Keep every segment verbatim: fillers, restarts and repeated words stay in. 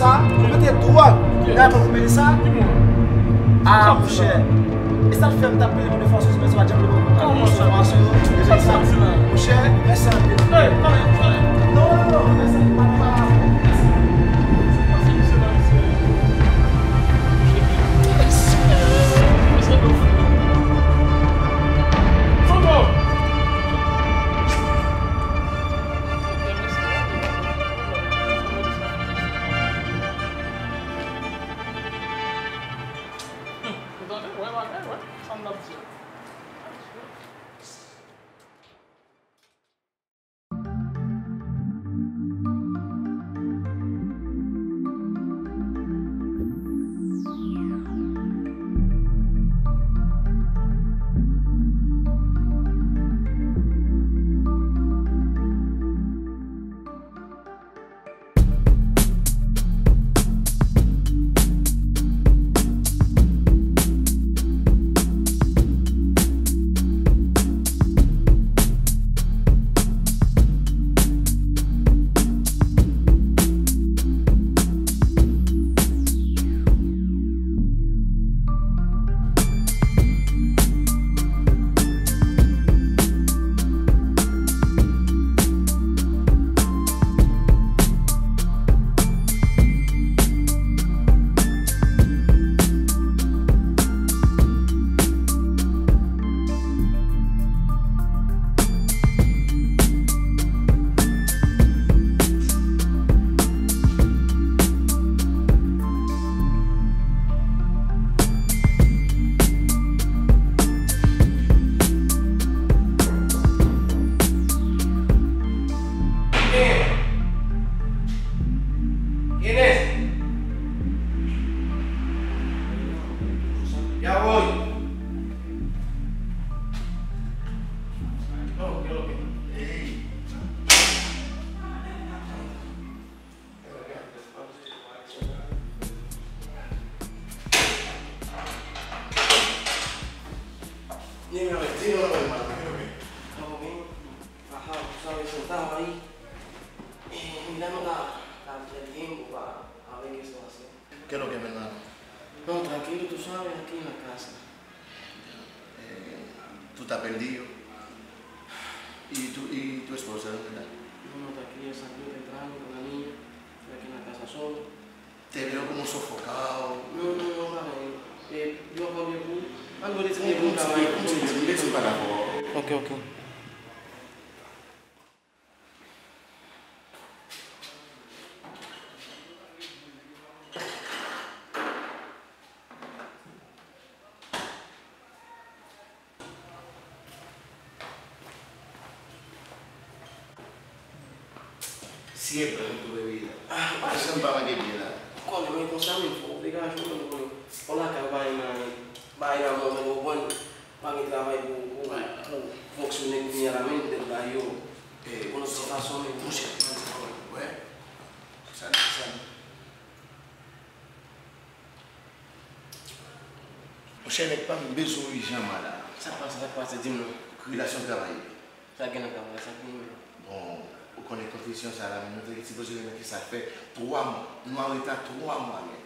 Sa, ou mete dwòg nan men Melissa? Ah, monchè. E sa k fè m t ap pede pou defans, men sa pa janm pede pou defans. Monchè, mèsi anpil. Non, non, non, mèsi anpil. Ou tande? Wè bagay, wè sa m t ap di a. Qué es lo que, mi hermano? No, tranquilo, tú sabes, aquí en la casa. Eh, ¿tú estás perdido? ¿Y tu, y tu esposa, dónde está? No, no, tranquilo, salió temprano con la niña, estoy aquí en la casa solo. Te veo como sofocado. No, no, no, para nada. Eh, yo cambio por algo de tiene un caballo. Ok, ok. Si e blan m tou, baby. Ah, pa janm pa manke byen la. Konnen mwen konsa menm, fò w degaje w, mwen konnen. Fò lakay ou pa gen anyen, pa gen anyen, mwen konprann. Pa gen travay pou, pou, pou fonksyone kounye a la, menm tèt ba yo. Yon lòt ti fason, men monchè, mwen di, wè. Sa, sa. Monchè, nèg pa m bezwen w ijanman la. Sa k pase, sa k pase, di m non. Relasyon travay yo. Sa gen nan travay, sa gen nan. Bon, ou konnen kondisyon sa la, men nou te sipoze gen nan ki sa fè twa mwa. Nou an reta twa mwa, men.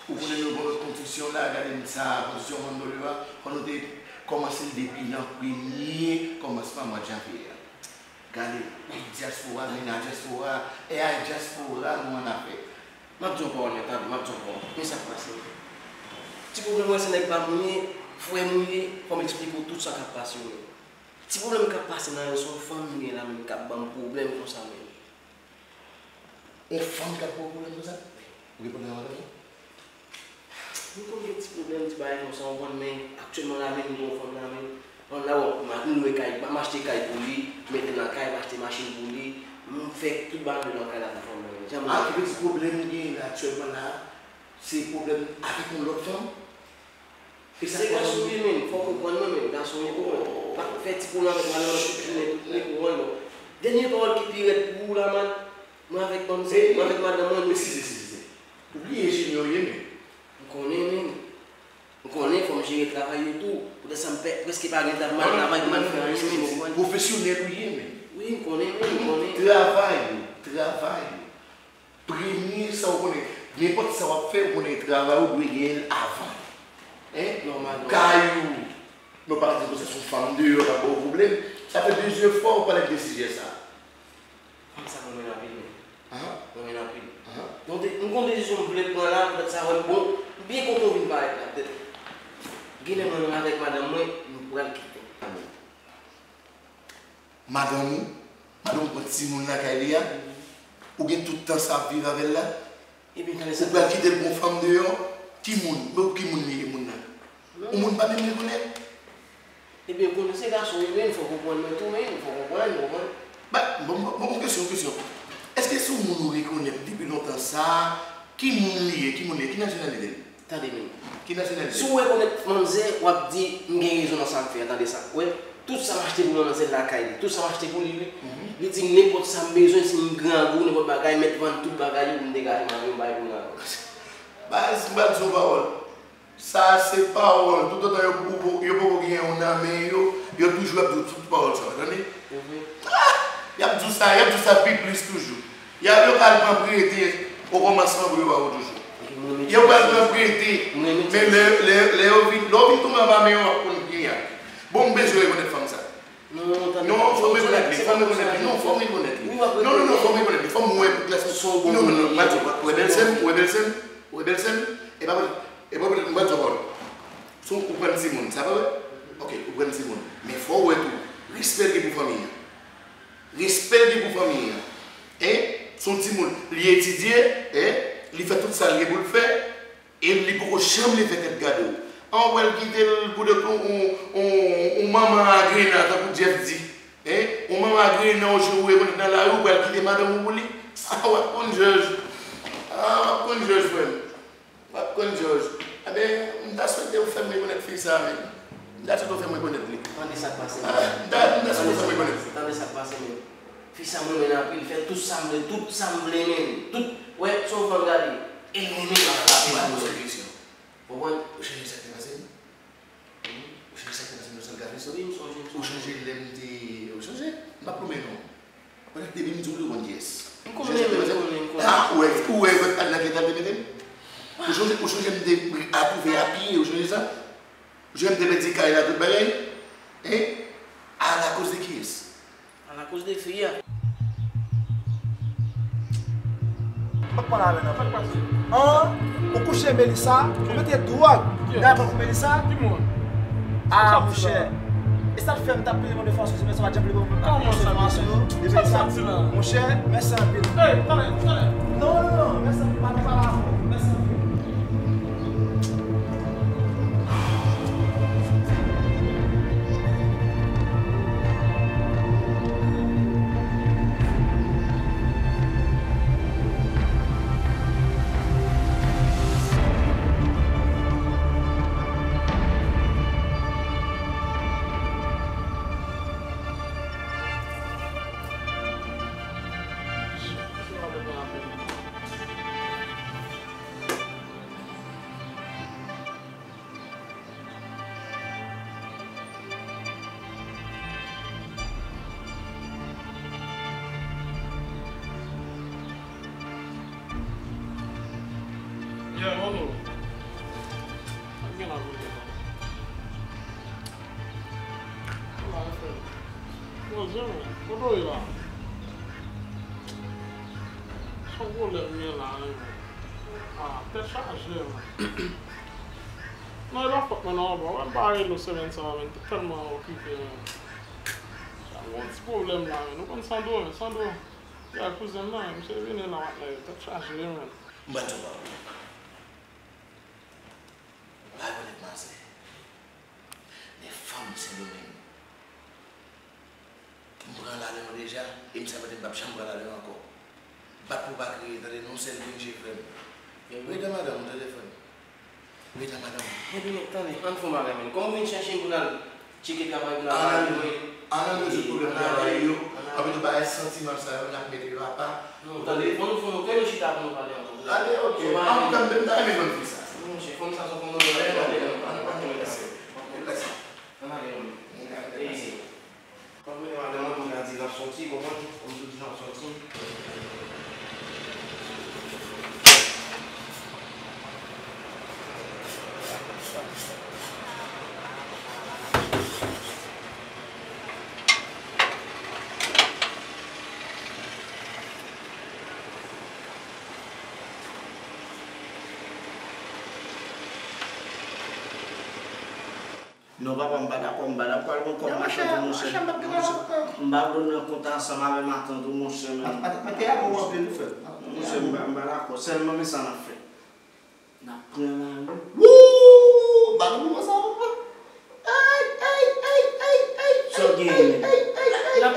Ou konnen nou gon lòt kondisyon la, gade m sa, kondisyon Mondolio a, fò nou te kòmanse l depi nan premye kòmansman mwa janvye a. Gade, dyaspora, men nan dyaspora, e a dyaspora nou an afè. M ap di yon pawòl, men tande, m ap di yon pawòl. Men sa k pase. Ti pwoblèm, wè, se nèg pa m ou ye, frè m ou ye, fò m eksplike w tout sa k ap pase w. Ti pwoblèm k ap pase nan yo, se yon fanm m gen la menm k ap ban m pwoblèm konsa menm. Yon fanm k ap ba w pwoblèm konsa? Ou gen pwoblèm avè l? Nou konn gen ti pwoblèm, ti bagay konsa, w konprann, men aktyèlman la menm, m gen yon fanm la menm. An la, w ap, m ap lwe kay, m achte kay pou li, m mete l nan kay, m achte machin pou li, m fè tout bagay nan kay la pou fanm nan. Janm. Ah, ki ti pwoblèm ou gen la aktyèlman la? Se pwoblèm avèk yon lòt fanm? Se gason m ye menm, fò w konprann mwen menm, gason m ye, ou konprann. M ap fè ti pwoblèm avèk madanm nan tout jounen, tout nèt, ou konprann, bon. Dènye pawòl ki pi rèd pou ou la, man, mwen avèk manmzèl, mwen avèk madanm mwen, nou. Eskize, eskize. Ou bliye Junior ye menm. M konnen menm. M konnen fò m jere travay yo tou. Poutèt sa m pè-, prèske pa gen ta-, mal travay pou m al fè anyen menm, ou konprann. Pwofesyonèl ou ye menm. Wi, m konnen menm, m konnen. Travay yo, travay yo. Premye sa ou konnen, nenpòt sa w ap fè, ou konnen travay ou dwe genyen l avan. Hein? Nòmal, nòmal. Kay ou, non, pa di konsa, se yon fanm deyò k ap ba w pwoblèm. Sa fè plizyè fwa ou pale ak de sijè sa. Fanm sa mwen renmen anpil, men. Ahan. Mwen renmen anpil. Ahan. Donk, de- m gon desizyon m vle pran la, poutèt sa, wè, bon, m byen kontan w vin parèt la, poutèt genlè mwen menm avèk madanm mwen, nou pral kite. Madanm ou, madanm ou pran timoun lakay li a, ou gen tout tan sa ap viv avè l la, Ebyen, tande sa. Ou pral kite l pou yon fanm deyò, ki moun, men ki moun li ye, moun nan? Yon moun pa menm rekonèt. Ebyen, konnen se gason li menm, fòk ou konprann mwen tou menm, fòk ou konprann, ou konprann. Ba, bon, bon, bon, kesyon, kesyon. Èske se yon moun ou rekonèt depi lontan sa, ki moun li ye, ki moun li ye, ki nasyonalite l? Tande menm. Ki nasyonalite? Si w rekonèt manzè, w ap di, "M gen rezon nan sa m fè a, tande sa." W wè, tout sa m achte pou manzè lakay li, tout sa m achte pou li, wi. Mhm. Li di, "Nenpòt sa m bezwen, si m grangou, nenpòt bagay, mèt vann tout bagay yo pou m degaje m avè yo, m bay pou grangou." Baz, m pral di w yon pawòl. Sa se pawòl. Toutotan yo, yo, yo poko gen yon nan men yo, yo toujou ap di w tout pawòl sa yo, tande? Mhm. Ah! Y ap di w sa, y ap di w sa pi plis toujou. Y a, yo pral pran prete okòmansman pou yo ba ou toujou. Ok, mwen menm Yo pral pran prete. Mwen menm Men lè, lè, lè yo vin, lè yo vin tonbe anba men yo, w ap konn kijan y ap. Bon, m bezwen rekonèt fanm sa. Non, non, non, tande. Non, fò m rekonèt li, fò m rekonèt li. Non, fò m rekonèt li. Non, non, non, fò m rekonèt li. Fò m wè pou klas. Non, non, non, m pa di w, wè bèl sè m, wè bèl sè m, wè bèl sè m, e pa, e pa, m pa di w ankò. Si w pran timoun, sa pa vre? Ok, ou pran timoun. Men fò w wè tou, respè l gen pou fanmi an. Respè l gen pou fanmi an. Hein? Se yon timoun. Li etidye, hein? Li fè tout sa l gen pou l fè. E li poko janm leve tèt gade w. An, ou pral kite l pou de tou, yon, yon, yon manman agrena, tankou Jeff di. Hein? Yon manman agrena, yon jou ou rekonèt nan lari, ou pral kite madanm ou pou li. Ah, w ap konn jòj. Ah, w ap konn jòj, frè m. W ap konn jòj. Enben, m ta swete ou fè m rekonèt fi sa a, men. M ta swete ou fè m rekonèt li. Tande sa k pase, men. Ah, m ta, m ta swete ou fè m rekonèt li. Tande sa k pase, men. Fi sa mwen renmen anpil, fè tout sa m vle, tout sa m vle, men. Tout, wè, se yon fanm gade. E l renmen anpil. Mwen poze w kesyon. Konprann? Ou chanje sa k te pase m? Ou chanje sa k te pase m nan sant kafe sa? Wi, m sonje, m sonje. Ou chanje lè m te, ou chanje? M p ap lonmen non. Mwen depi m di w li konn kiyès. M konnen, m konnen, m konnen. Ah, ou wè, ou wè, ou wè, al nan kèt al te mete m? Ou chonje, ou chonje m te atwouve a pye, ou chonje sa? Ou chonje m te pèdi kay la, tout bagay? Hein? Alakoz de kiyès? Alakoz de fi a. Fòk pale avè l ankò. An, ou kouche Melissa, ou mete dwòg nan kòk Melissa. Ah, monchè. E sa k fè m t ap pede mande enfòmasyon, se Melissa pa t janm vle ban mwen enfòmasyon yo. Monchè, mèsi anpil. Non, non, non, mèsi anpil, pa nan pale avè w. Mèsi anpil. Yeah, hello. Sa gen la pou li la? Ala, frè. Poze, men. Kote w ye la? Se yon pwoblèm m gen la, wi, men. Ah, tèt chaje, men. Non, e pa fòt mwen non, papa. Wè, m pa rele w semèn sa a, men. M te tèlman okipe, men. Sa m gen yon ti pwoblèm la, men. Ou konn Sandro, men. Sandro, ya, kouzen m nan, men. Misye vini la, maten, tèt chaje, men. M pral di w yon bagay. M pa rekonèt manzè. Men fanm Sendomeng. M pran ladan yo deja, e m sa pote m p ap janm pran ladan yo ankò. Bat pou w pa kriye, tande, non sèl vin je frè m. Rete madanm ou, tande frè m. Rete madanm ou. Epi men, tande, ann fè yon bagay, men. Kòm ou vin chèche m pou n al tcheke travay pou n al pale, men. Ann al rezoud pwoblèm travay yo, anpito bagay santiman sa yo, n ap mete yo apa. Non, tande, fò nou, fò nou, ke nou chita pou nou pale ankò. Tande, ok. Antouka, m ta renmen jwenn fi sa. Non, monchè, fanm sa se yon fanm mwen renmen anpil. Ann ale, ann ale. Ann ale, ann ale. Ann ale, ann ale. Fanm mwen renmen anpil, m ka di n ap soti, konprann? Kòm sou di n ap soti. Non, papa, m pa dakò, m pa dakò al pran kòb matant ou, monchè. Monchè, m pa dakò. M pa vle w nan kont ansanm avè matant ou, monchè, men. Matant mwen te avè w anpil, wi, frè. Monchè, m pa, m pa dakò. Sèlman, men sa n ap fè. N ap pran lari. Wouuup! Ba nou moman sa, papa. Ay, ay, ay, ay, ay. Sa w genyen, men? N ap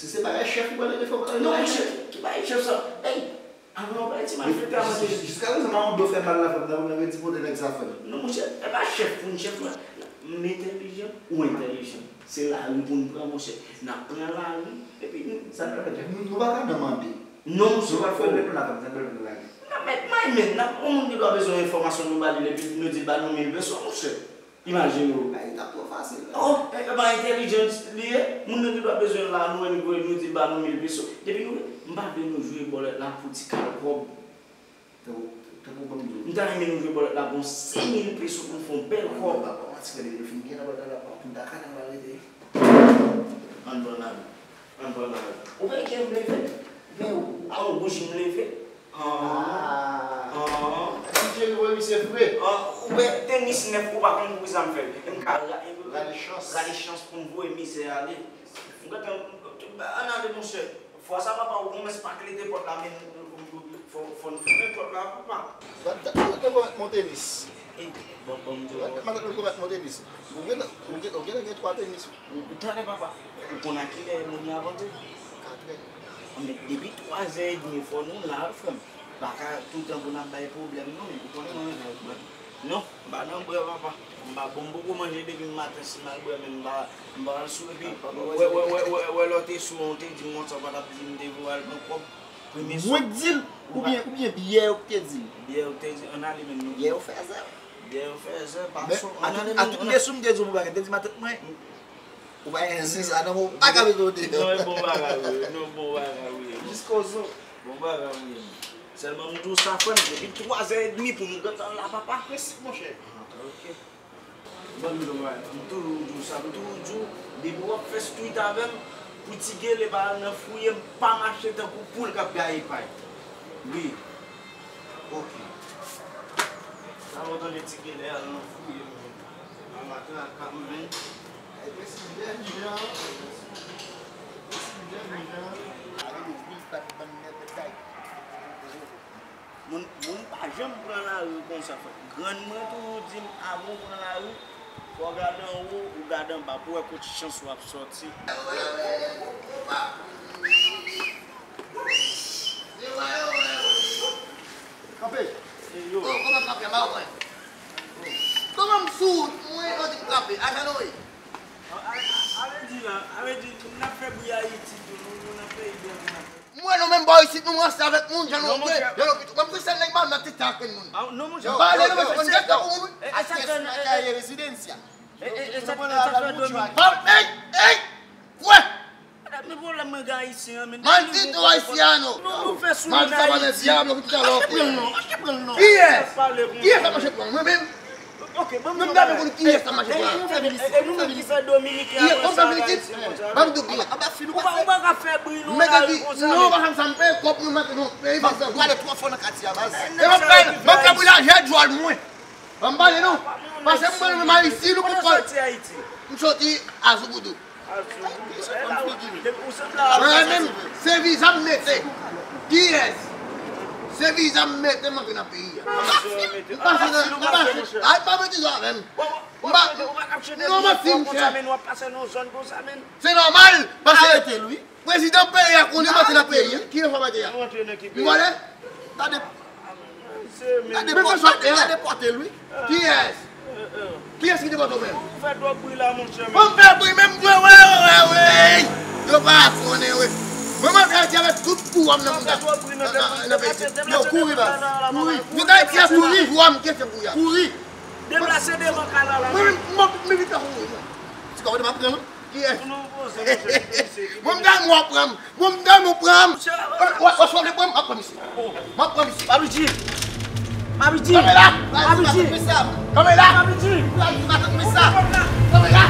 Si se bagay chèf ou pral rele fò w pale. Non, monchè, ki bagay chèf sa? Ey, avan w pale ti malfektè a, monchè. Jiskaprezan, mawon do fè mal la, frè m, nan redi pote nèg sa, frè m. Non, monchè, e pa chèf pou n chèf, non. M entèlijan, ou entèlijan. Se lari pou n pran, monchè. N ap pran lari, epi nou, sa n pral fè? Nou, nou pa ka nan mande. Non, monchè, nou pral fè. Sa n pral fè nan lari? N ap met may men, n ap, yon moun gen dwa bezwen enfòmasyon, nou ba li l, epi nou di l ba nou mil peso, monchè. Imajine w. Ay, li t ap twò fasil, la. Oh, e, e pa entèlijans li ye. Moun nan gen dwa bezwen l la, nou wè li voye, nou di l ba nou mil peso. Depi nou, m pa vle nou jwe bòlèt la pou ti kal kòb. Tankou, tankou ban m di w. M ta renmen nou jwe bòlèt la pou yon senk mil peso pou n fè yon bèl kòb. Papa, papa, ti frè, depi nou fin gen nan bòlèt la, papa, pou n ta ka nan mal rete. Ann pran lari. Ann pran lari. Ou wè ke m leve? Men ou, a yon bouji m leve. Ah. Ah. Ti Jerry voye misye fre. Ah, ou wè tenis nèf ou pa konn poukisa m fè l. E m ka ra-, e m rale chans. Rale chans pou m voye misye ale. M gentan, ann ale, monchè. Fwa sa, papa, ou konmans pa klete pòt la, men fò, fò n fèmen pòt la, papa. Ban, ban, ban, ban, ban, ban, mon tenis. Ey, ban, ban m di w. Ban, ban, ban, ban, mon tenis. Ou gen, ou gen, ou gen, gen twa tenis. Talè, papa, ou konn a kilè moun nan ap antre? Katrè. Men depi twazè edmi, fò nou la, frè m. Pa ka toutan pou n ap bay pwoblèm, non. Ou konnen mwen menm. Non, m pa nan bwè, papa. M pa bon, m poko manje depi maten, si m al bwè, men m pa, m pa al sou, epi, wè, wè, wè, wè, wè, lè w te sou, w te di m konsa, w pa t ap di m te voye al pran kòb. Premye sou. Mwen k di l, oubyen, oubyen byè ou k te di l? Byè ou k te di, ann ale menm nou. Byè ou fè zè. Byè ou fè zè, pa sou, ann ale menm. Atout mesye m te di w pou bagay, te di matant mwen. Ou pa gen zen sa, non, ou pa ka mete w deyò. Non, e bon bagay, wi, non, bon bagay, wi. Jiskozo. Bon bagay, wi. Sèlman m di w sa, frè m, depi twazè edmi pou nou gentan la, papa. Prensip, monchè. Ah, ok. Ban m di w, m toujou di w sa, m toujou di w, depi w ap fè street avè m, pou ti gele pa al nan fouye, m pa mache tankou poul k ap gaye pay. Wi. Ok. Sa w tande ti gele al nan fouye, men. Nan maten ak kap, men. Ay, mèsi, jèn jan. Mèsi, jèn jan. Ay, wi, pa t ban m nèg tay. Moun, moun pa janm pran lari konsa, frè. Grann mwen toujou di m, avan w pran lari, fò w gade anwo, ou gade anba, pou w wè kot chans w ap sòti. Kanpe! Yo. Oh, kòman kanpe? Mwen wè. Kòman m sou wout? Mwen, yo di m kanpe. Ajan nou ye? A, a, a vle di la, a vle di, n ap fè bri Ayiti tou, nou, nou nan peyi blan, nou nan peyi. M wè nou menm bò isit, nou ranse avèk moun, jan nou vle, jan nou pito. Mwen, m se sèl nèg ba nan tete ak moun. Ah, non, monchè. M pale, non, men se konn tèt ou moun. Aske sou nan kaye rezidansya. E, e, e sa, e sa fè Dominik. Ey, ey! Kwè! Men pwoblèm mwen gen Ayisyen an, men. Maldito haitiano! Nou, nou fè sou moun Ayiti. Maldito haitiano, ki talè w pran non? Kiyès? Kiyès ap mache pran? Mwen menm? Ok, ban m di w bagay. Mwen menm, m pa konn kiyès ap mache pran. E nou menm ki fè Dominiken ap ranse avèk Ayisyen konsa. Ban m di w byen. Ou pa, ou pa ka fè bri nan lari konsa. Non, pa fè m sa, m peye kòb mwen, m antre nan peyi, fè sa. Ou ale twò fò nan katye a, baz. E m ap fè, m ap fè bri lajè djòl mwen. Ban m pale non. Pase m pran nou menm Ayiti, nou konprann. Kote w soti Ayiti? M soti Azougoudou. Azougoudou. Mwen menm, se viza m mete. Kiyès? Se viza m mete, m antre nan peyi a. M pase nan, m pase. Ay, pa mete zo avè m. M pa, non, manti, m chè. Se nòmal, pase. Arete l, wi. Prezidan peyi a konnen m antre nan peyi a. Ki lè w fè pati a? M vòlè? Gade. Gade pòte, gade pòte l, wi. Kiyès? Kiyès ki depòte w menm? Ou fè twòp bri la, monchè. Bon, m fè bri, men m dwe wè, wè, wè, wè. Yo pa konnen, wi. Mwen, mwen fè di avèk tout pouwa m nan moun sa. Nan, nan, nan peyi. Yo kouri, baz. Kouri. Vin Ayiti a, kouri. Pouwa m kesyon kouri a. Kouri. Deplase devan kanal la. Mwen, mwen, mwen, mwen vin fè kouri. Ti kòb de m ap pran, non? Kiyès? Mwen, m ta renmen w pran m. Mwen, m ta renmen w pran m. Ou, ou, ou, ou vle pran m? M ap pran misye. M ap pran misye. Mabidji. Mabidji. Kanpe la. Mabidji. Kanpe la. Mabidji. Kanpe la.